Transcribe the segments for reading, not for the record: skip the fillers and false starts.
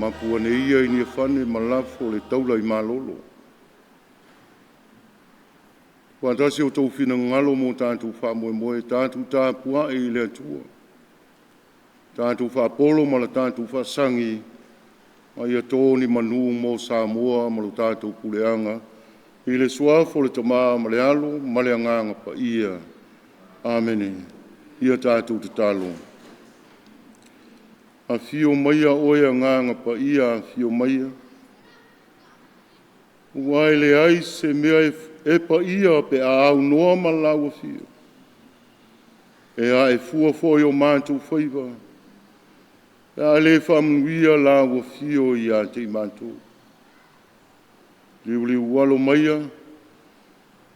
Mapu ane ia i Niafane ma lafo le taula i malolo. Faatasi outou finagalo ma o tatou faamoemoe, tatou tapuai i le Atua, tatou faapolo ma la tatou faasagi, a ia to ni manu mo Samoa ma le tatou puleaga, i le suafa o le Tama ma le Alo ma le Agaga Paia. Amene. Ia tatou tatalo. Afio maia oe Agaga Paia, afio maia, aua e leai se mea e paia pe a aunoa ma lau Afio. E ae fua foi o matou faiva pe a le faamanuia lau Afio ia te i matou. Liuliualo maia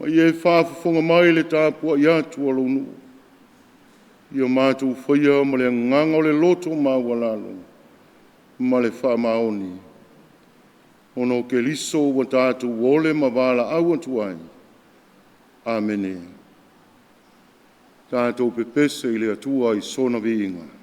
ma e faafofoga mai i le tapuai atu a lou nuu, ia matou faia ma le agaga o le loto maualalo ma le faamaoni, ona o Keriso ua tatou ole ma valaau atu ai. Amene. Tatou pepese i le Atua i sona viiga.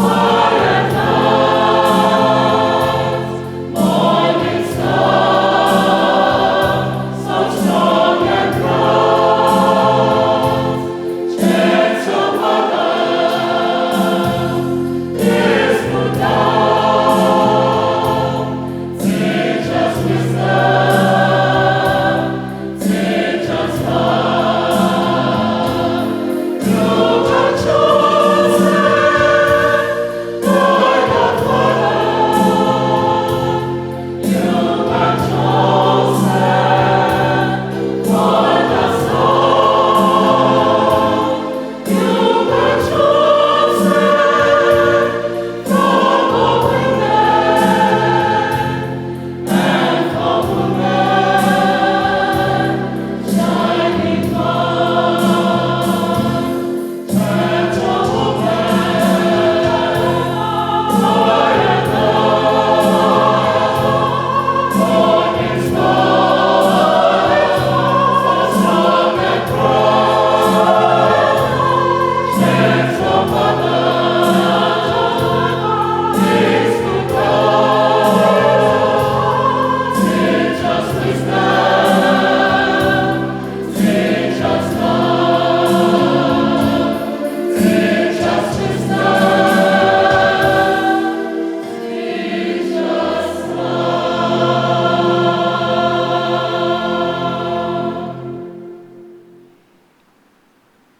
Hail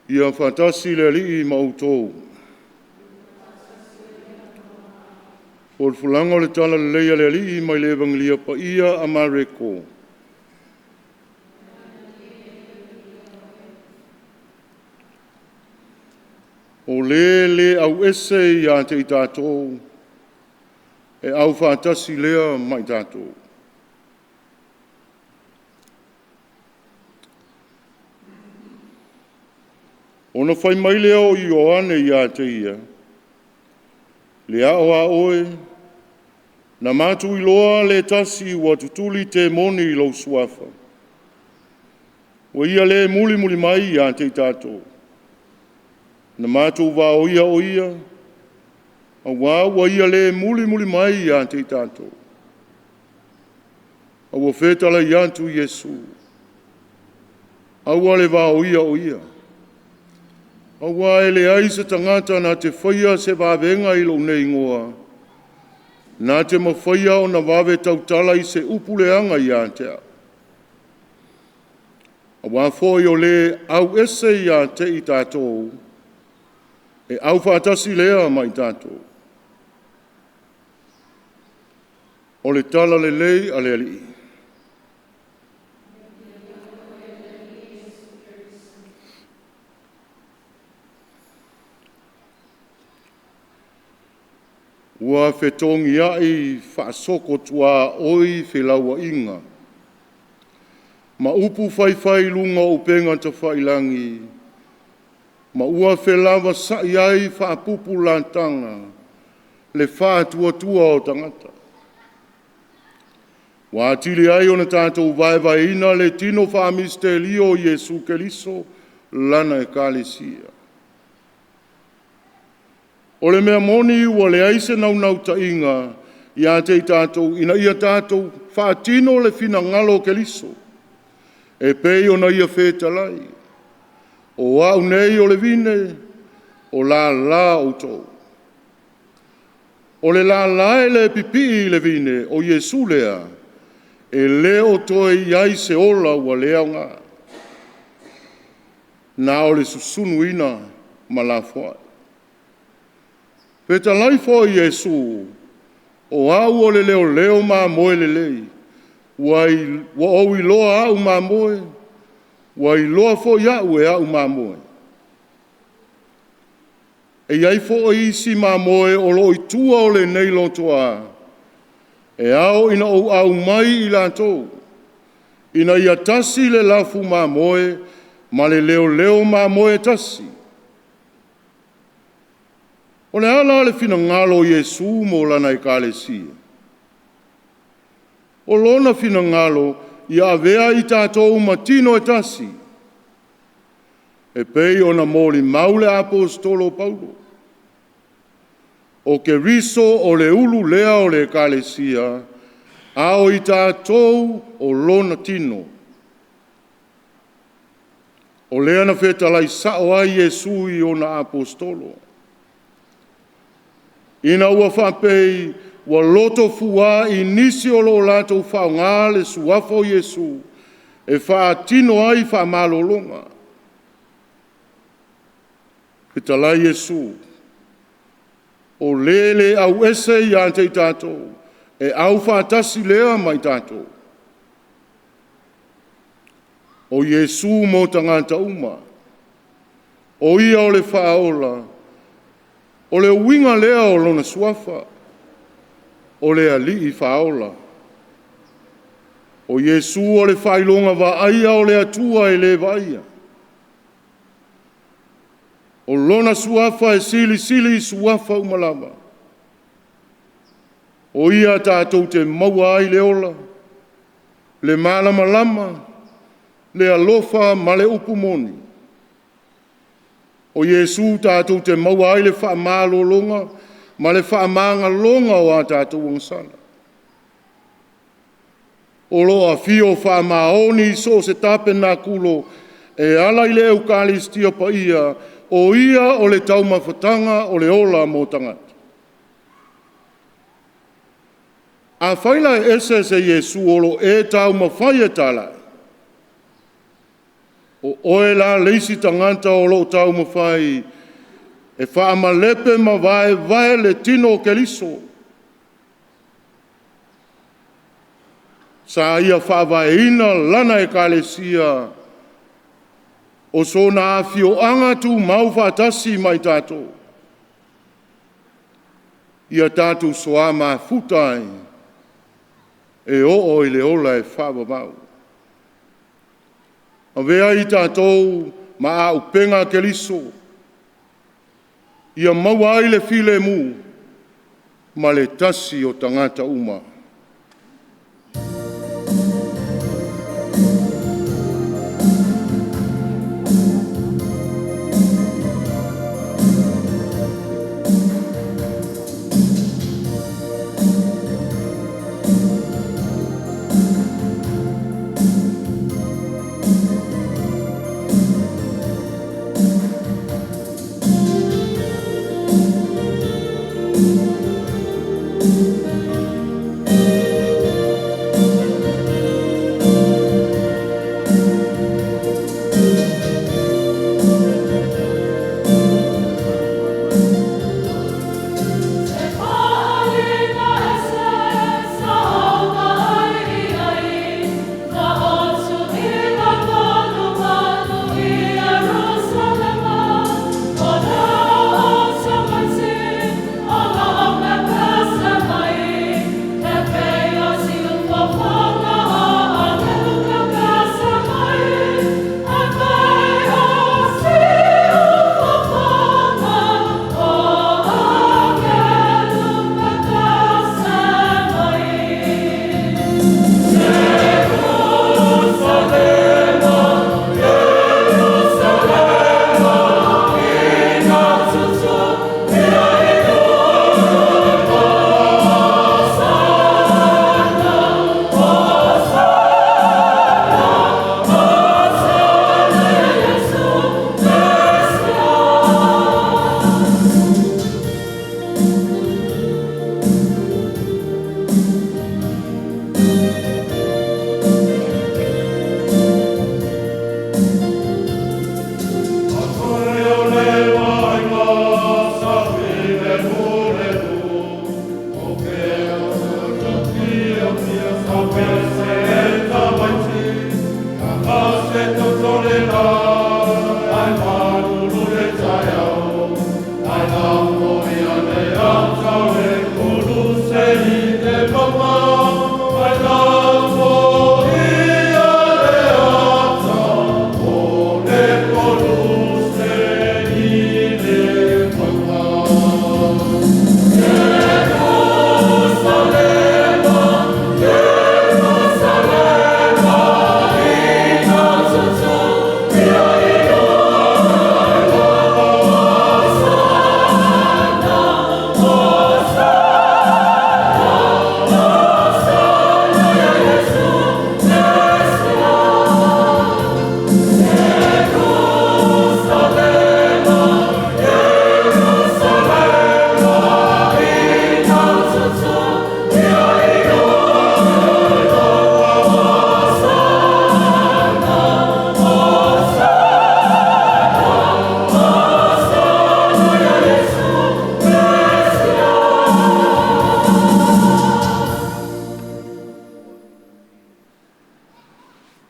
Ia faatasi le Alii ma outou. Folafolaga o le Talalelei a le Alii mai le Evagelia Paia a Mareko. O le le auese ia te i tatou, e aufaatasi lea ma i tatou. Ona fai mai lea o Ioane ia te ia, “Le ao a oe, na matou iloa le tasi ua tutuli temoni i lou suafa. Ua Ia le mulimuli mai ia te i tatou, na matou vaoia o Ia, aua ua Ia le mulimuli mai ia te i tatou. A ua fetalai atu Iesu, aua le vaoia o ia, aua e leai se tagata na te faia se vavega i lou nei igoa, na te mafaia ona vave tautala i se upu leaga ia te au. Aua foi o le auese ia te i tatou, e aufaatasi lea ma i tatou. O le Talalelei a le Alii. Ua fetogiai faasokotuaoi felauaiga ma upu faifai i luga o upega tafailagi ma ua felavasai ai faapupulataga le faatuatua o tagata. Ua atili ai ona tatou vaevaeina le tino faa-misitelio o Iesu Keriso Lana Ekalesia. O le mea moni ua leai se naunautaiga ia te i tatou ina ia tatou faatino le finagalo o Keriso, e pei ona Ia fetalai, “O au nei o le vine, o lala outou. O le lala e le pipii i le vine, o Iesu lea, e le o toe i ai se ola ua le aoga, na o le susunuina ma lafoai. Fetalai foi Iesu, “O au o le leoleo mamoe lelei, ua ou iloa au mamoe, ua iloa foi au e au mamoe.” E i ai foi isi mamoe o lo o i tua o lenei lotoa, e ao ina ou aumai i latou, ina ia tasi le lafu mamoe ma le leoleo mamoe e tasi.” O le a la le finagalo o Iesu mo Lana Ekalesia? O Lona finagalo ia avea i tatou ma tino e tasi, e pei ona molimau le Aposetolo o Paulo, “O Keriso o le ulu lea o le Ekalesia, a o i tatou o lona tino.” O lea na fetalai sao ai Iesu i ona Aposetolo, ina ua faapei ua loto fua i nisi o lo o latou faaaogaina le suafa o Iesu e faatino ai faamalologa. Fetalai Iesu, “O le le auese ia te i tatou, e aufaatasi lea ma i tatou.” O Iesu mo tagata uma, o Ia o le Faaola, o le uiga lea o Lona Suafa, o le Alii Faaola. O Iesu o le faailoga vaaia o le Atua e le vaaia. O Lona Suafa e silisili i suafa uma lava. O Ia tatou te maua ai le ola, le malamalama, le alofa ma le upu moni. O Iesu tatou te maua ai le faamalologa ma le faamagaloga o a tatou agasala. O lo o afio faamaoni i so o se tapenakulo e ala i le Eukalistia Paia, o Ia o le taumafataga o le ola mo tagata. Afai la e ese se Iesu o lo o e taumafai e talai, o oe la le isi tagata o lo o taumafai e faamalepe ma vaevae le tino o Keriso. Sa ia faavaeina lana Ekalesia, o sona afioaga tumau faatasi ma i tatou, ia tatou soa mafuta ai e oo i le ola e faavavau. Avea i tatou ma auupega a Keriso, ia maua ai le filemu ma le tasi o tagata uma.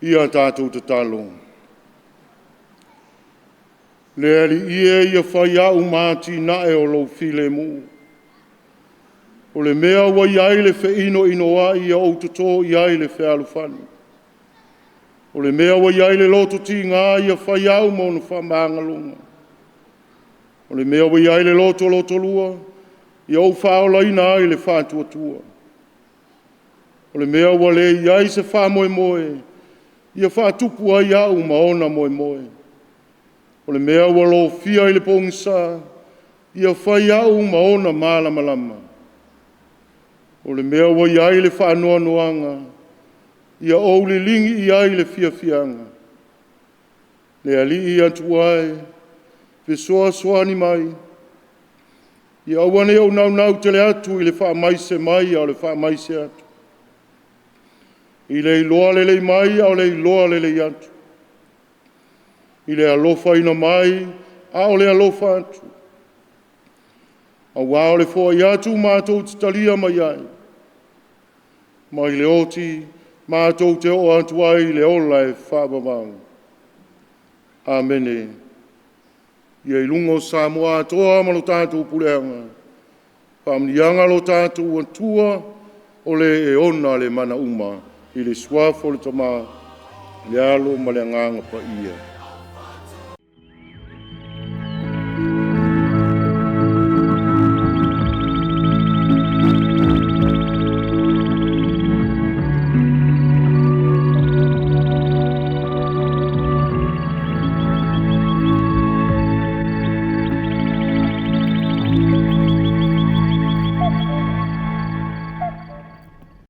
Ia a tatou tatalo. Le Alii e, ia fai au ma atinae o lou filemu. O le mea ua i ai le feinoinoai, ia ou toto i ai le fealofani. O le mea ua i ai le loto tiga, ia fai au ma ona faamagaloga. O le mea ua i ai le loto lotonua, ia ou faaolaina ai le faatuatua. O le mea ua le i ai se faamoemoe, ia faatupu ai au ma ona moemoe. O le mea ua lofia i le pogisa, ia fai au ma ona malamalama. O le mea ua i ai le faanoanoaga, ia ou liligi i ai le fiafiaga. Le Alii Atua e, fesoasoani mai, ia aua ne i ou naunau tele atu i le faamaise mai a o le faamaise atu, i le iloa lelei mai a o le iloa lelei atu, i le alofaina mai a o le alofa atu. Aua o le foai atu matou te talia mai ai, mai le oti matou te oo atu ai i le ola e faavavau. Amene. Ia i luga o Samoa atoa ma le tatou puleaga, faamanuiaga a lo tatou Atua o le e ona le mana uma, i le Suafa o le Tama, le Alo ma le Agaga Paia.